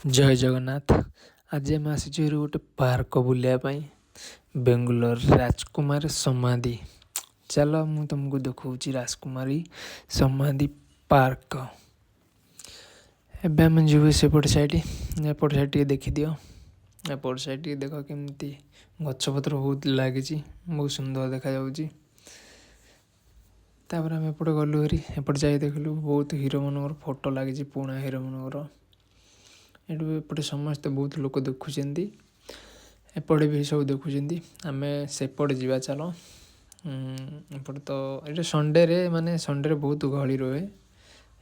ଜୟ ଜଗନ୍ନାଥ। ଆଜି ଆମେ ଆସିଛୁ ଏଠି ଗୋଟେ ପାର୍କ ବୁଲିବା ପାଇଁ, ବେଙ୍ଗଲୋର ରାଜକୁମାର ସମାଧି। ଚାଲ, ମୁଁ ତୁମକୁ ଦେଖାଉଛି ରାଜକୁମାରୀ ସମାଧି ପାର୍କ। ଏବେ ଆମେ ଯିବୁ ସେପଟ ସାଇଡ଼। ଏପଟ ସାଇଡ଼ ଟିକେ ଦେଖିଦିଅ। ଏପଟ ସାଇଡ଼ ଟିକେ ଦେଖ, କେମିତି ଗଛପତ୍ର ବହୁତ ଲାଗିଛି, ବହୁତ ସୁନ୍ଦର ଦେଖାଯାଉଛି। ତାପରେ ଆମେ ଏପଟେ ଗଲୁ ହେରି। ଏପଟେ ଯାଇ ଦେଖିଲୁ, ବହୁତ ହିରୋମାନଙ୍କର ଫଟୋ ଲାଗିଛି, ପୁରୁଣା ହିରୋମାନଙ୍କର। ଏଠୁ ଏପଟେ ସମସ୍ତେ ବହୁତ ଲୋକ ଦେଖୁଛନ୍ତି, ଏପଟେ ବି ସବୁ ଦେଖୁଛନ୍ତି। ଆମେ ସେପଟେ ଯିବା, ଚାଲ। ଏପଟେ ତ ଏଇଟା ସଣ୍ଡେରେ, ମାନେ ସଣ୍ଡେରେ ବହୁତ ଗହଳି ରୁହେ।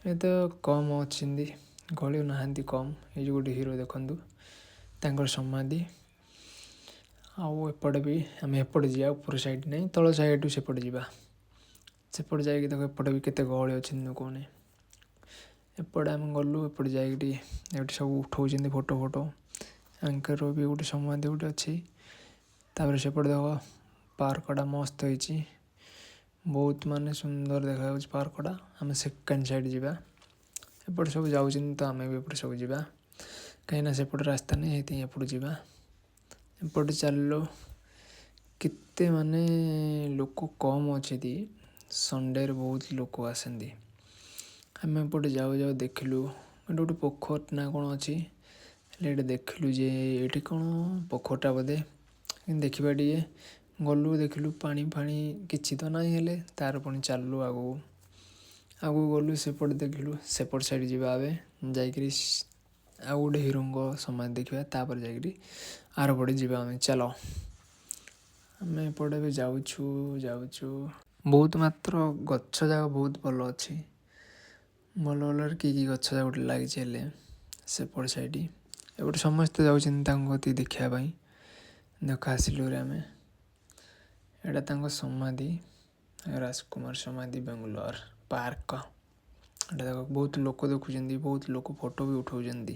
ଏ ତ କମ୍ ଅଛନ୍ତି, ଗହଳି ନାହାନ୍ତି କମ୍। ଏଇ ଯେଉଁ ଗୋଟେ ହିରୋ ଦେଖନ୍ତୁ, ତାଙ୍କର ସମାଧି। ଆଉ ଏପଟେ ବି ଆମେ ଏପଟେ ଯିବା, ଉପର ସାଇଡ଼୍ ନାହିଁ, ତଳ ସାଇଡ଼୍ରୁ ସେପଟେ ଯିବା। ସେପଟେ ଯାଇକି ଦେଖ, ଏପଟେ ବି କେତେ ଗହଳି ଅଛନ୍ତି ଲୋକମାନେ। ଏପଟେ ଆମେ ଗଲୁ, ଏପଟେ ଯାଇକି ଟିକେ ଏଠି ସବୁ ଉଠଉଛନ୍ତି ଫଟୋ ଫଟୋ। ଆଙ୍କର ବି ଗୋଟେ ସମାଧି ଗୋଟେ ଅଛି। ତାପରେ ସେପଟେ ଦେଖ, ପାର୍କଟା ମସ୍ତ ହେଇଛି, ବହୁତ ମାନେ ସୁନ୍ଦର ଦେଖାଯାଉଛି ପାର୍କଟା। ଆମେ ସେକେଣ୍ଡ ସାଇଡ଼୍ ଯିବା। ଏପଟେ ସବୁ ଯାଉଛନ୍ତି ତ ଆମେ ବି ଏପଟେ ସବୁ ଯିବା, କାହିଁକିନା ସେପଟେ ରାସ୍ତା ନାହିଁ, ସେଇଥିପାଇଁ ଏପଟୁ ଯିବା। ଏପଟେ ଚାଲିଲୁ। କେତେ ମାନେ ଲୋକ କମ୍ ଅଛନ୍ତି, ସଣ୍ଡେରେ ବହୁତ ଲୋକ ଆସନ୍ତି। ଆମେ ଏପଟେ ଯାଉ ଯାଉ ଦେଖିଲୁ ଏଠି ଗୋଟେ ପୋଖରୀ ନା କ'ଣ ଅଛି। ହେଲେ ଏଠି ଦେଖିଲୁ ଯେ ଏଠି କ'ଣ ପୋଖରୀଟା ବୋଧେ, ଦେଖିବା ଟିକେ। ଗଲୁ, ଦେଖିଲୁ, ପାଣି ଫାଣି କିଛି ତ ନାହିଁ। ହେଲେ ତାର ପୁଣି ଚାଲିଲୁ ଆଗକୁ। ଆଗକୁ ଗଲୁ, ସେପଟେ ଦେଖିଲୁ। ସେପଟ ସାଇଡ଼୍ ଯିବା ଏବେ, ଯାଇକିରି ଆଉ ଗୋଟେ ହିରୋଙ୍କ ସମାଧି ଦେଖିବା, ତାପରେ ଯାଇକିରି ଆରପଟେ ଯିବା ଆମେ। ଚାଲ, ଆମେ ଏପଟେ ଏବେ ଯାଉଛୁ ଯାଉଛୁ। ବହୁତ ମାତ୍ର ଗଛ ଯାକ ବହୁତ ଭଲ ଅଛି, ଭଲ ଭଲରେ କି କି ଗଛ ଯାକ ଗୋଟେ ଲାଗିଛି। ହେଲେ ସେପଟ ସାଇଡ଼୍ ଏପଟେ ସମସ୍ତେ ଯାଉଛନ୍ତି ତାଙ୍କ କତିକି ଦେଖିବା ପାଇଁ। ଦେଖ, ଆସିଲୁ ରେ ଆମେ। ଏଇଟା ତାଙ୍କ ସମାଧି, ରାଜକୁମାର ସମାଧି, ବେଙ୍ଗଲୋର ପାର୍କ। ଏଇଟା ଦେଖ, ବହୁତ ଲୋକ ଦେଖୁଛନ୍ତି, ବହୁତ ଲୋକ ଫଟୋ ବି ଉଠାଉଛନ୍ତି।